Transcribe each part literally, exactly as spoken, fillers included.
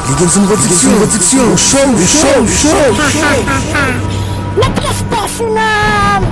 Vigelson Pwodiksyon, Pwodiksyon, show, show, show. Met respè sou non m.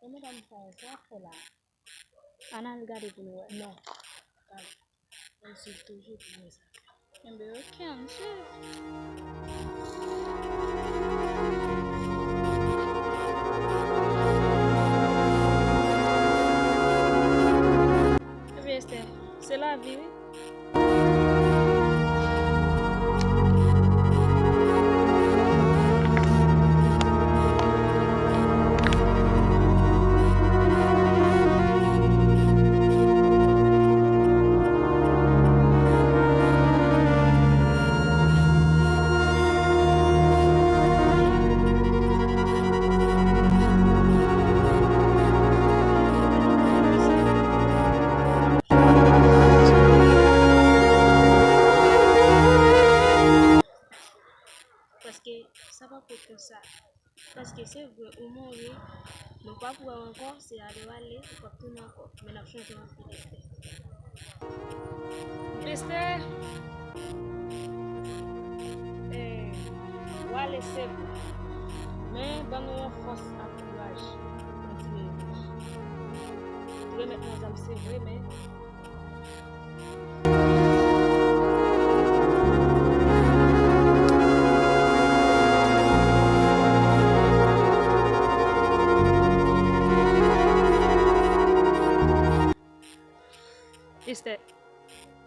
Bon, medam, sa yo, sa y ap fè la? Ann al gade pou nou wè. Non. Ann swiv toujou pou wè sa. Enben, oke, ann swiv. Ebyen, Esther, se lavi, wi. Paske sa pa pou konsa. Paske se vre, ou mouri, men w p ap wè w ankò, se ale w ale, ou p ap tounen ankò. Men n ap chanje w anpil, Esther. Esther! Eh, w ale, se vre. Men ban nou yon fòs ak kouraj pou n tire revanch. Remèt mwen zam, se vre, men.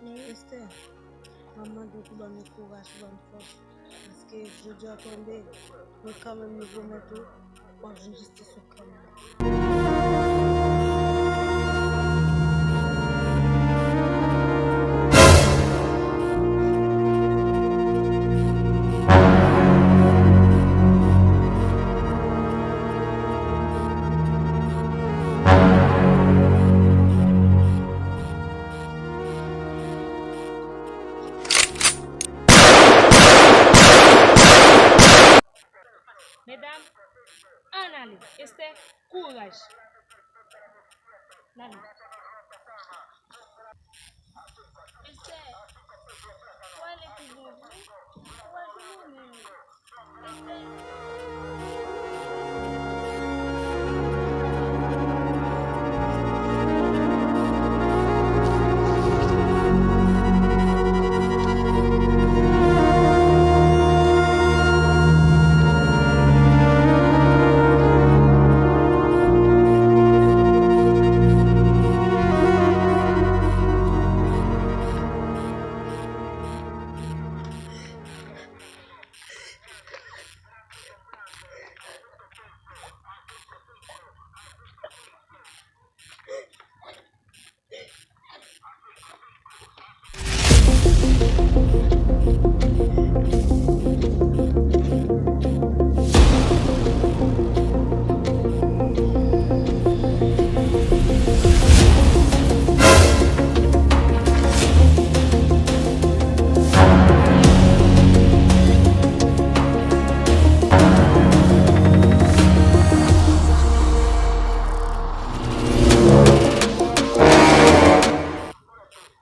Men Esther, mwen mande w pou ban nou kouraj, pou ban nou fòs. Paske jodi a tonbe, men kanmenm nou pwomèt ou, w ap jwenn jistis ou kanmenm. Medam, ann ale. Esther, kouraj. N ale. Esther, ou ale pi bon vre. Ou pa jwenn ou menm.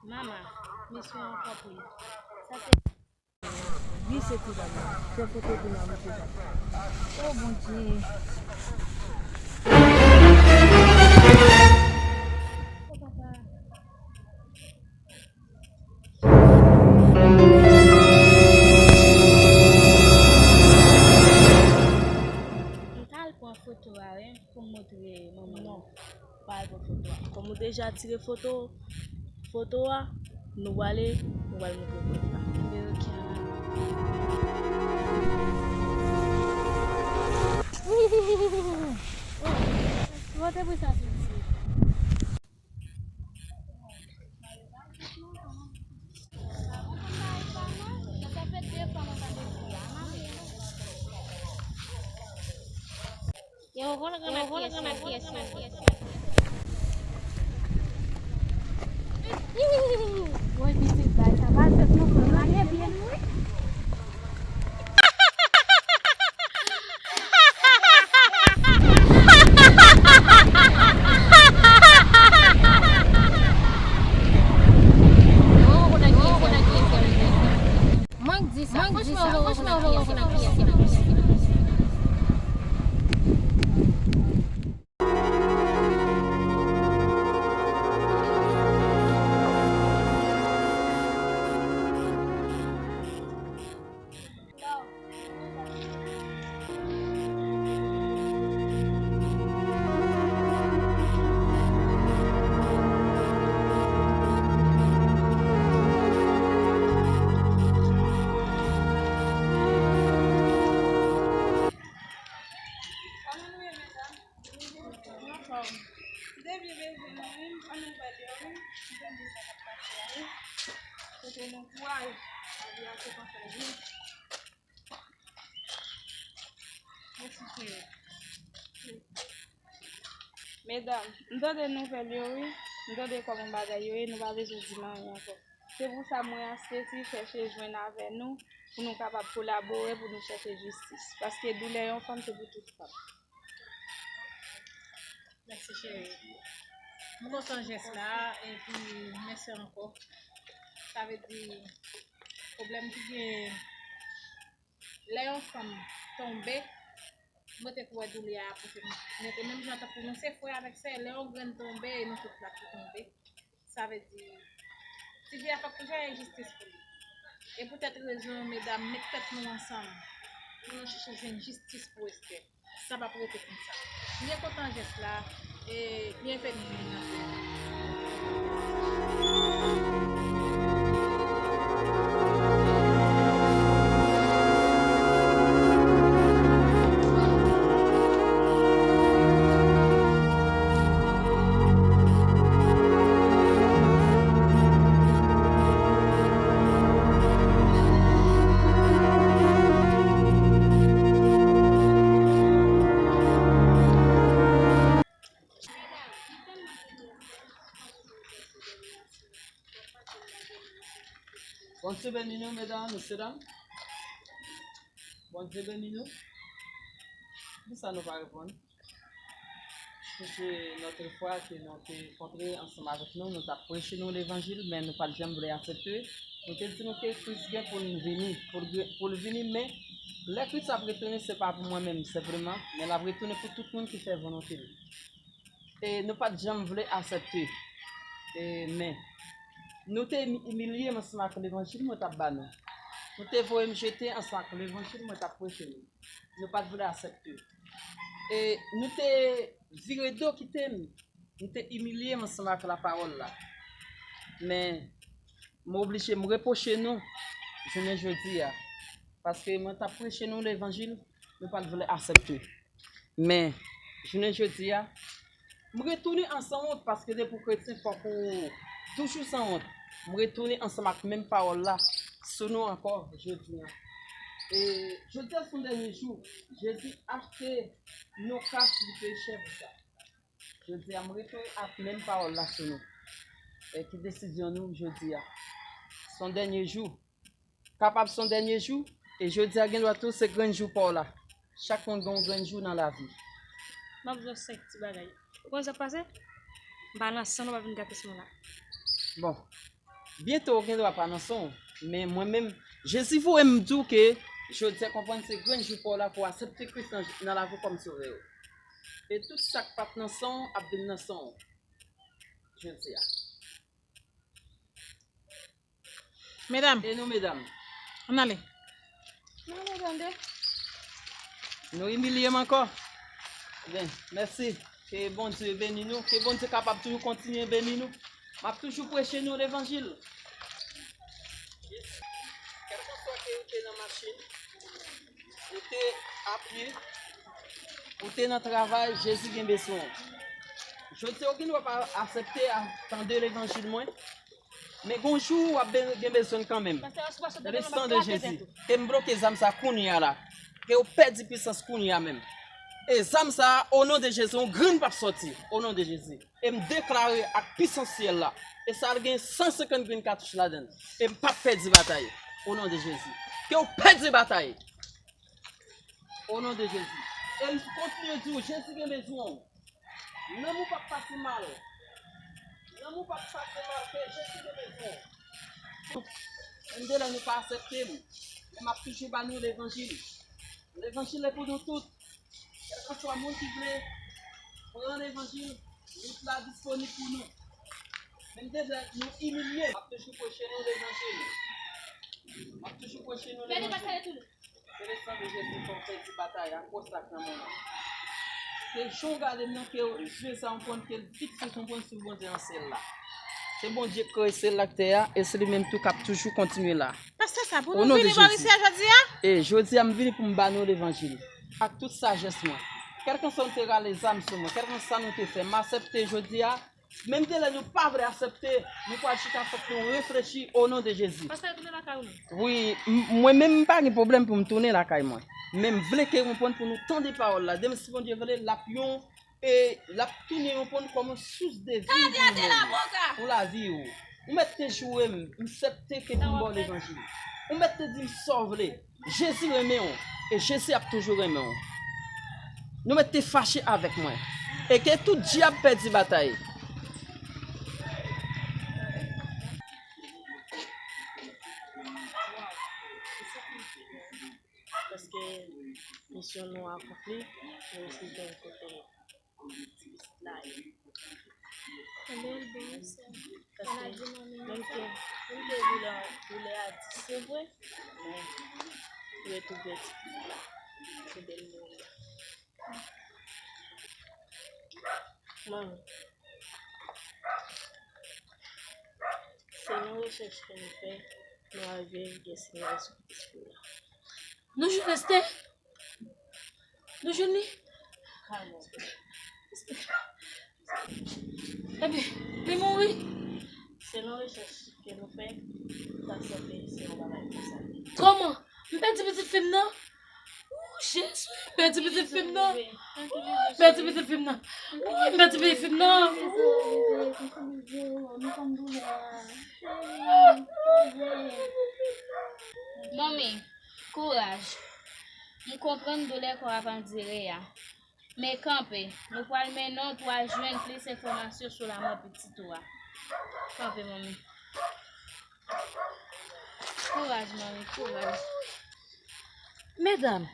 Mama, mesye ankò pran. Sa se. Wi, se ti dam nan. Fè foto pou n al montre sa. O Bondye. O papa. M t al pran foto a, wi, pou m montre manman. Non. Pa al pran foto a. Kòm ou deja tire foto, foto a, nou prale, nou pral montre foto a. Enben, oke, ann ale. Montre pou sa, sou ti. Yo, konnen konnen kiyès yo. Woy, pitit bay sa pa fèt non, frè m la gen byen wi. Mwen k di sa, franchman, ou pa wè konnen kiyès li. Kòman nou ye, medam? Nou anfòm. M te byen bezwen nou, wi. M pran nouvèl yo, wi. M tande sa k ap pase a, wi. Kote nou kouraj. Lavi a se konsa l ye. Mèsi, cheri. Medam, m tande nouvèl yo, wi. M tande kòman bagay yo ye, nou pa bezwen di m anyen ankò. Se pou sa mwen, Asteti, chèche jwenn avè nou, pou nou kapab kolabore, pou nou chèche jistis. Paske doulè yon fanm, se pou tout fanm. Mèsi, cheri. M kontan jès la, epi mèsi ankò. Sa vle di, pwoblèm ki gen, lè yon fanm tonbe, mwen te kwè doulè a pote m. Men te menm jan tankou nou se frè avèk sè, lè yon grenn tonbe, e nou tout la ki tonbe. Sa vle di, ti fi a fòk toujou gen jistis pou li. E poutèt rezon, medam, met tèt nou ansanm pou nou chèche jwenn jistis pou Esther. Sa p ap rete konsa. M byen kontan jès la, e byenveni vini nan kay la. Bondye beni nou, medam, mesye, dam. Bondye beni nou. Poukisa nou pa reponn? Poukisa lòt fwa ke nou te kontre ansanm avèk nou, nou t ap preche nou levanjil, men nou pa t janm vle aksepte. Nou te di nou ke Kris gen pou l vini, pou l, pou l vini, men lè Kris ap retounen, se pa pou mwen menm senpleman, men l ap retounen pou tout moun ki fè volonte l. E nou pa t janm vle aksepte. E, men, nou te imilye m ansanm ak levanjil mwen t ap ba nou. Nou te voye m jete ansanm ak levanjil mwen t ap preche nou. Nou pa t vle aksepte. E nou te vire do kite m. Nou te imilye m ansanm ak lapawòl la. Men, m oblije m repwoche nou jounen jodi a. Paske mwen t ap preche nou levanjil, nou pa t vle aksepte. Men, jounen jodi a, m retounen an sanwont, paske depi w kretyen, fòk ou toujou sanwont. M retounen ansanm ak menm pawòl la sou nou ankò jodi a. E jodi a se yon dènye jou. Jezi achte yon ka sou peche pou sa. Jodi a, m retounen ak menm pawòl la sou nou. E ki desizyon nou jodi a? Se yon dènye jou. Kapab se yon dènye jou, e jodi a gen dwa tou se grenn jou pa w la. Chak moun gen yon grenn jou nan lavi. M ap di w senk ti bagay. Ou konn sa k pase? M pa nan san nou pa vin gate san la. Bon, byento w gen dwa pa nan san w, men mwen menm, Jezi voye m di w ke jodi a konprann se grenn jou pa w la pou w aksepte Kris nan, nan lavi w kòm sovè w. E tout sa k pa t nan san w ap vin nan san w jodi a. Medam. E nou, medam? Ann ale. Ann ale, tande. Nou imilye m ankò. Ben, mèsi. Ke Bondye beni nou. Ke Bondye kapab toujou kontinye beni nou. M ap toujou preche nou levanjil. Kèlkanswa ke ou te nan machin, ou te apye, ou te nan travay, Jezi gen bezwen w. Jodi a, ou gen dwa pa aksepte a tande levanjil mwen, men gon jou w ap be- gen bezwen l kanmenm. Nan le san de Jezi, ke m bloke zam sa kounye a la. Ke w pèdi pisans kounye a menm. E zam sa, o non de Jezi, yon grenn p ap sòti. O non de Jezi. E m deklare ak pisans syèl la. E sa al gen san senkant grenn katouch ladan l. E m p ap pèdi batay. O non de Jezi. Ke w pèdi batay. O non de Jezi. E m kontinye di w, Jezi gen bezwen w. Nanm ou p ap pase mal. Nanm ou p ap pase mal, ke Jezi gen bezwen w. Menm de lè nou pa aksepte m, men m ap toujou ba nou levanjil. Levanjil la pou nou tout. Kèlkanswa moun ki vle pran levanjil, wout la disponib pou nou. Menm de lè nou imilye, m ap toujou preche nou levanjil. M ap toujou preche nou levanjil. Se le san de Jezi fè w pèdi batay a, kò sa k nan men w. Se jan w gade m nan, ke je sa w konn ke l fikse sou mwen, sou Bondye nan syèl la. Se Bondye k kreye syèl la ak tè a, e se li menm tou k ap toujou kontinye la. Pastè sa, pou nou vini bò isi a jodi a? E jodi a, m vini pou m ba nou levanjil. Ak tout sajès mwen. Kèlkanswa nou te rale zam sou mwen, kèlkanswa nou te fè, m aksepte jodi a, menm de lè nou pa vle aksepte, nou pral chita, fòk nou reflechi o non de Jezi. Pastè, retounen lakay ou non? Wi, m- mwen menm m pa gen pwoblèm pou m tounen lakay mwen. Men m vle ke konprann pou nou tande pawòl la. Demen si Bondye vle, l ap yon, e l ap tounen yon pon kòm yon sous de vi pou nou, pou lavi w. Ou mèt te joure m, m aksepte ke pou m ba w levanjil. Ou mèt te di m sa w vle. Jezi renmen w, e Jezi ap toujou renmen w. Nou mèt te fache avèk mwen, e ke tout dyab pèdi batay. Paske misyon nou akonpli, nou resi gen kote nou. Paske menm ke, menm ke doulè, doulè a di se vre, men retwouve ti pitit la, se bèl mouri. Manmi, selon rechèch ke nou fè, nou arive gen sinyal sou pitit fi w la. Nou jwenn Esther? Nou jwenn li? Epi, li mouri? Selon rechèch ke nou fè, sa sanble se yon bagay konsa. Kòman? M pèdi pitit fi m nan? Ou, Jezi, m pèdi pitit fi m nan. Ou, m pèdi pitit fi m nan. Ou, m pèdi pitit fi m nan. Ou. Kouraj. M konprann doulè kò w ap andire a. Men kanpe, nou pral mennen w pou w al jwenn plis enfòmasyon sou lanmò pitit ou a. Kanpe, manmi. Kouraj, manmi, kouraj. Medam,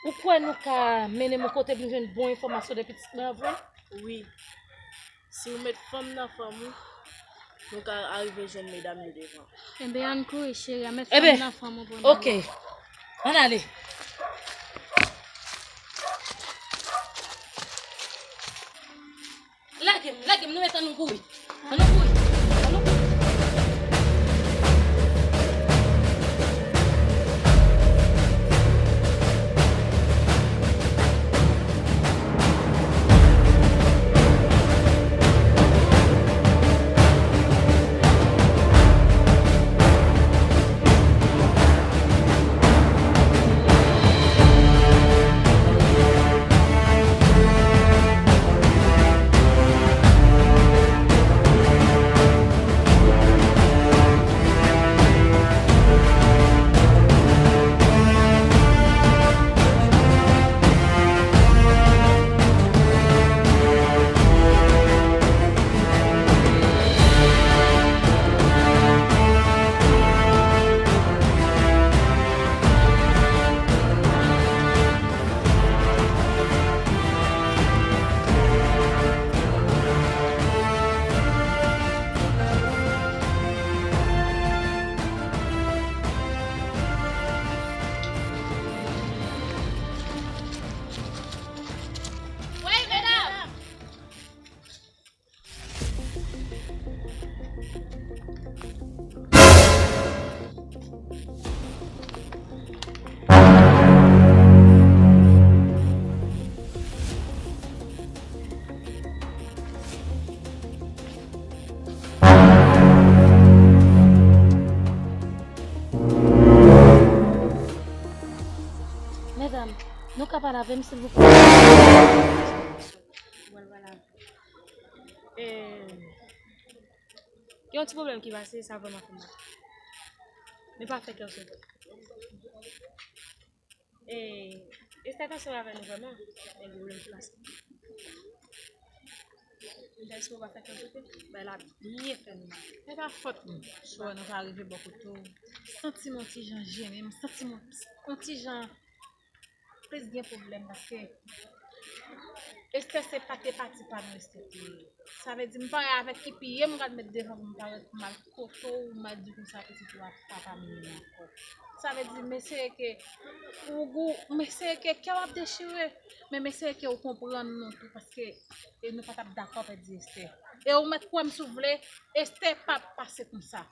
ou kwè nou ka mennen m yon kote pou m jwenn bon enfòmasyon de pitit mwen an vre? Wi. Si w met fanm nan fanm ou, nou ka arive jwenn medam yo devan. Enben, ann kouri, cheri, a met fanm nan fanm ou pou nou. Oke. Ann ale. Lage m, lage m, nou mèt ann kouri. Ann kouri. Ann kouri. Medam, nou ka pale avè m, silvouplè? Gen yon ti pwoblèm ki pase, sa vrèman fè m mal. Men pa fè kè w sote. E, Esther te ansanm avè nou vrèman, men gen pwoblèm ki pase. M ta espere w pa fè kè w sote. Bagay la byen fè m mal. Se pa fòt mwen. Si w wè nou pa rive bò kote w, santi m yon ti jan jennen, m santi m yon ti jan plis gen pwoblèm paske Esther se pa te pati pa nou Esther te ye. Sa vle di m parèt avèk ki pye m pral met devan pou m parèt pou m al kote w, m al di w konsa pitit ou a pa pa menm ankò. Sa vle di m eseye ke ou gou, m eseye ke kè w ap dechire, men m eseye ke ou konprann nou tou paske e nou pa t ap dakò pèdi Esther. E ou mèt kwè m si w vle, Esther p ap pase konsa.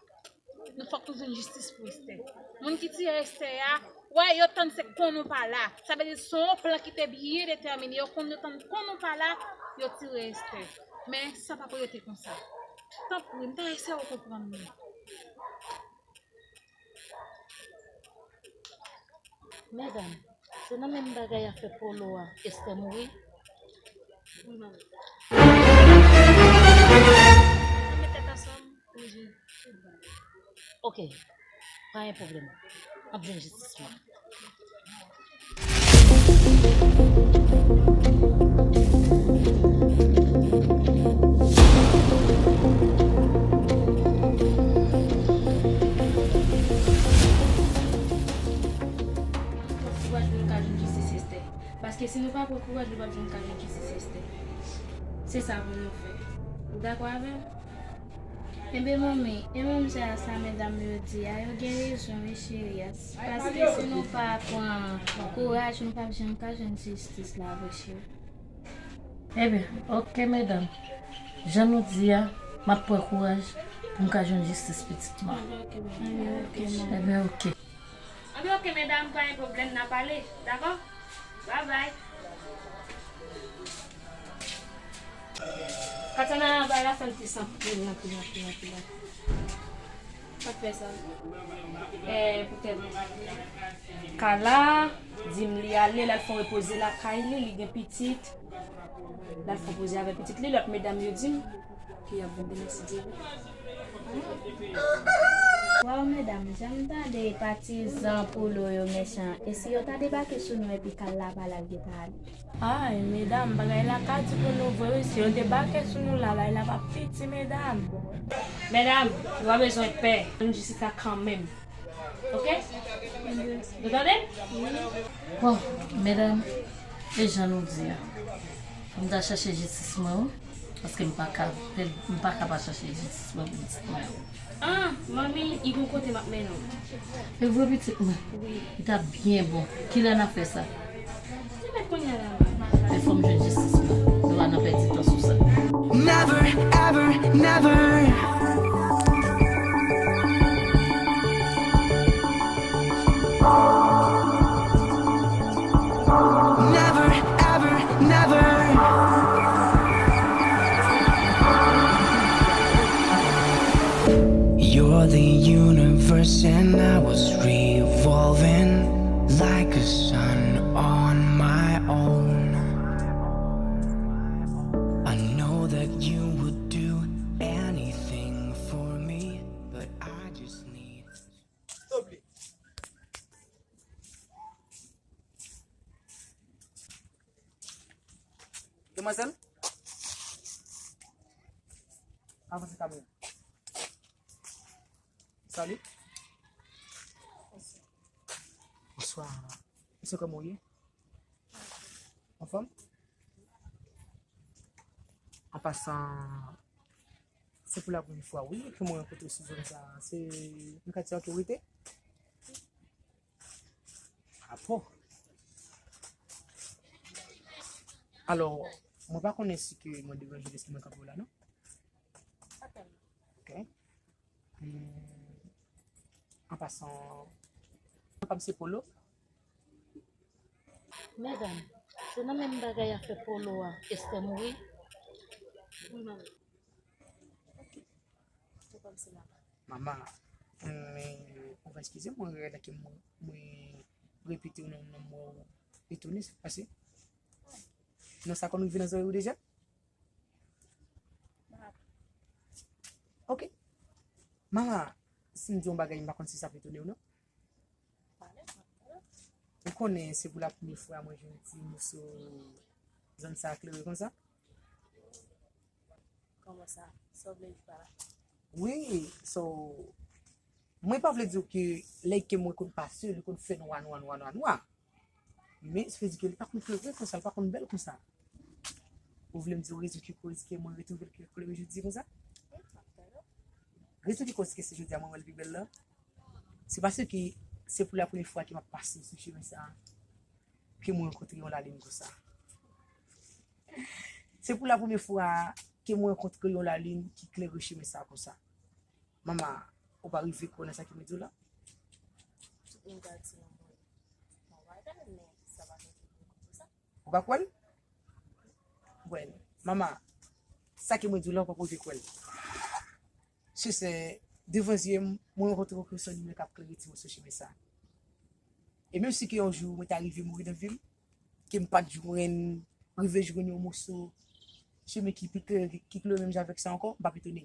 Nou fòk nou jwenn jistis pou Esther. Moun ki tiye Esther a, wè, yo tann se konn ou pa la. Sa vle di se yon plan ki te byen detèmine. Yo konn, yo tann konn ou pa la, yo tire Esther. Men sa p ap rete konsa. Tanpri, m ta eseye w konprann mwen. Medam, se nan menm bagay afè Polo a, Esther mouri? Wi, manmi. Ann met tèt ansanm pou nou jwenn tout bagay. Oke, pa gen pwoblèm. M ap jwenn jistis mwen. Kouraj pou nou ka jwenn jistis Esther. Paske si nou pa pran kouraj, nou p ap janm ka jwenn jistis Esther. Se sa pou nou fè. Ou dakò avè m? Enben, manmi, e menm jan sa medam yo di a, yo gen rezon, wi, cheri. Paske si nou pa pran kouraj, nou p ap janm ka jwenn jistis la vre, cheri. Enben, oke, medam. Jan nou di a, m ap pran kouraj pou m ka jwenn jistis pitit mwen. Enben, oke, manmi. Enben, oke. Anben, oke, medam, pa gen pwoblèm, n a pale, dakò? Babay. Katana, bay la fè l plis anpil, anpil, anpil, anpil. Pa fè sa. Eh, poutèt Kala di m li ale, l al fè yon repoze lakay li, li gen pitit. L al fè yon poze avèk pitit li, lòt medam yo di m ke y ap vin demen si Dye vle. Waw, medam. Medam, jan m tande patizan Polo yo mechan, e si yo ta debake sou nou epi kal la pa la l gentan ale? Ay, medam, bagay la ka di pou nou vre wi, si yo debake sou nou la, bagay la p ap piti, medam. Medam, nou pa bezwen pè, nou jistis la kanmenm. Oke? Nou tande? Bon, medam, e jan nou di a, fò m ta chache jistis mwen wi, paske m pa ka, m pa ka pa chache jistis mwen pou pitit mwen yo. Ah, manmi, i gon kote m ap mennen w. E vre pitit mwen? Wi. Li t ap byen bon. Kilè n ap fè sa? Se mèt kounye a la, manmi. Men fò m jwenn jistis mwen. Nou pa nan pèdi tan sou sa. Never, ever, never. Never, ever, never. You're the universe, and I was revolving like a sun on my own. I know that you would do anything for me, but I just need. Demwazèl? Avanse kamera. Salut. Bonswa. Mesye, kòman w ye? Anfòm? An pasan, se pou la premye fwa, wi, ke mwen rankontre w sou zòn sa a. Se nan katye a ke w rete? Apo. Alò, mwen pa konnen si ke mwen deranje lè mwen kanpe w la, non? Ok. Hmm, an pasan, papa m se Polo. Medam, se nan menm bagay afè Polo a, Esther mouri? Wi, manmi. Papa m se Mama. Mama, men, ou va eskize mwen, rèd la ke mwen, mwen repete w nan non mwen, etone, sa k pase? Non sa konn rive nan zòrèy ou deja? Ok. Mama, si m di yon bagay, m pa konn si sa ap etone w, non? Ou konnen se pou la premye fwa mwen jwenn ti moso zòn sa a klere konsa? Kòman sa? Sa w vle di pa la? Wi, so, mwen pa vle di w ke lè ke mwen konn pase, li konn fè nwa, nwa, nwa, nwa, nwa. Men, sa vle di ke li pa konn klere konsa, li pa konn bèl konsa. Ou vle m di w rezon ki koz ke mwen retwouve l klere jodi konsa? Rezon ki koz ke se jodi a mwen wè l pi bèl la? Se paske se pou la premye fwa ke m ap pase sou chemen sa a, ke mwen rankontre yon lalin konsa. Se pou la premye fwa ke mwen rankontre yon lalin ki klere chemen sa a konsa. Mama, ou pa rive kwè nan sa ke mwen di w la? Tout moun ka di nan mwen, mwen pa kwè, men sa pa fè tout moun konn sa. Ou pa kwè l? Wè, mama, sa ke mwen di w la, ou pa rive kwè l. Sesè, devan zye m, mwen rankontre yon kretyen ki ap klere ti moso chemen sa. E menm si ke yon jou mwen ta rive mouri nan vi m, ke m pa t jwenn, rive jwenn yon moso chemen ki pi klere, ki, ki klere menm jan avèk sa ankò, m p ap etone.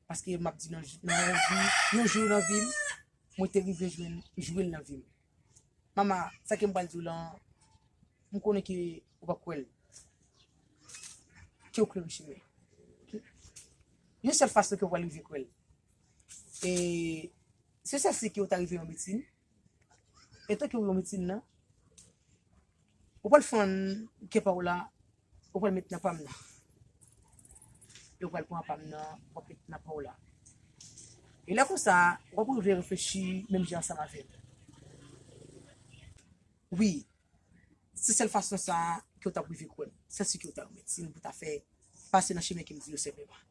Paske m ap di nan, nan yon jou, yon jou nan vi m, mwen te rive jwenn, jwenn nan vi m. Mama, sa ke m pral di w lan, m konnen ke ou p ap kwè l. Ke w klere chemen. Yon sèl fason ke w pral rive kwè l. E se sèl si ke w ta rive yon medsin. Etan ke w yon medsin nan, ou pral fann kè pa w la, ou pral met nan pa m nan. E ou pral pran pa m nan, w ap met nan pa w la. E lè konsa, w ap rive reflechi menm jan ansanm avè m. Wi, se sèl fason sa a ke w t ap rive kwè m. Sèl si ke w ta yon medsin pou ta fè pase nan chemen ke m di yo senpleman.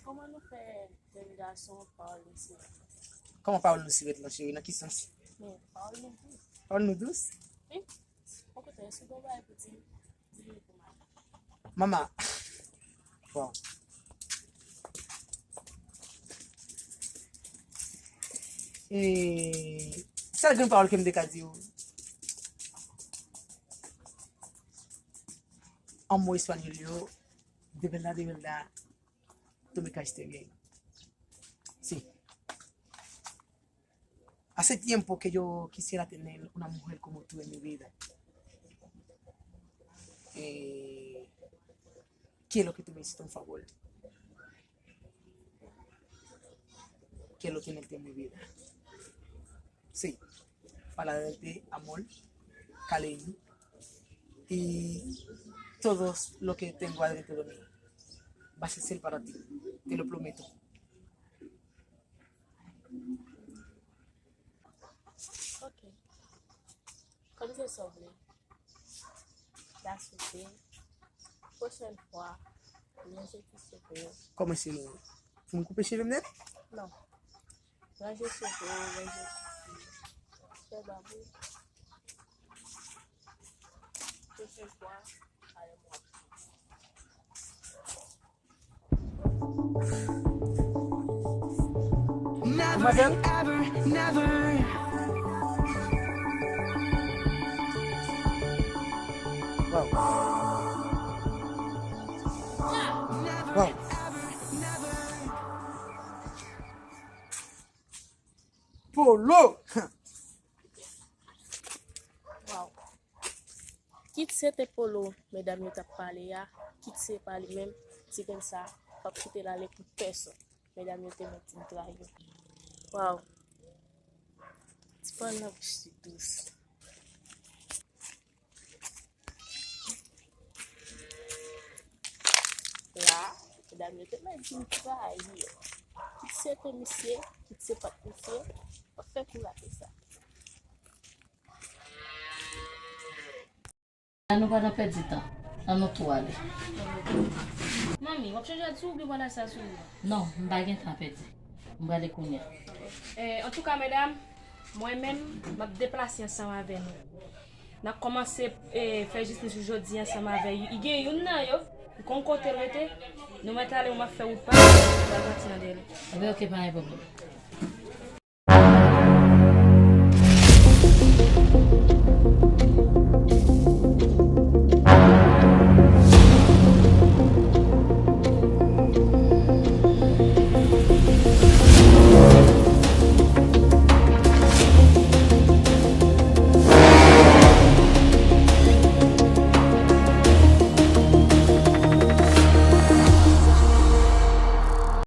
Kòman nou fè jèn gason pawòl nou si rèt? Kòman pawòl nou si rèt lan, cheri? Nan ki sans? Men, pawòl nou dous. Pawòl nou dous? Wi. Okontrè, si w gen yon bagay pou di m, di m pou m ale. Mama. Bon. E, sèl grenn pawòl ke m te ka di w, an mo espanyòl yo, de verdad, de verdad, tú me caíste bien. Sí. Hace tiempo que yo quisiera tener una mujer como tú en mi vida. Eh, quiero que tú me hiciste un favor. Quiero tenerte en mi vida. Sí, para darte amor, cariño y todo lo que tengo adentro de mí. Va a ser para ti, te lo prometo. Ok. Kòm se sa w vle. Dasouke. Pwochèn fwa, ranje ti cheve w. Kòman se nou? Pou m koupe cheve m nèt? Non. Ranje cheve w, ranje ti fè babou. Pwochèn fwa, ale m w ap. Madanm? Waw. Waw. Polo! Waw. Kit se te Polo medam yo t ap pale a, kit se pa li menm, ti grenn sa p ap kite l ale pou pèsonn. Medam yo te mèt di m trayi yo. Waw. Ti pàn nan bouch li dous. La, medam yo te mèt di m trayi yo. Kit se te misye, kit se pa t misye, p ap fè kou rate sa. Ann nou pa nan pèdi tan. Ann nou tou ale. Manmi, w ap chanje rad sou ou oubyen w pral al sa sou ou? Non, m pa gen tan pèdi. M prale kounye a. Eh, antouka, medam, mwen menm, m ap deplase ansanm avè nou. N ap kòmanse, eh, fè jistis jodi ansanm avè y-, gen youn nan yo. Ou konn kote l rete? Nou mèt ale, ou m ap fè wout pa nou, nou pral pati nan dèyè l. Ebyen, oke, pa gen pwoblèm.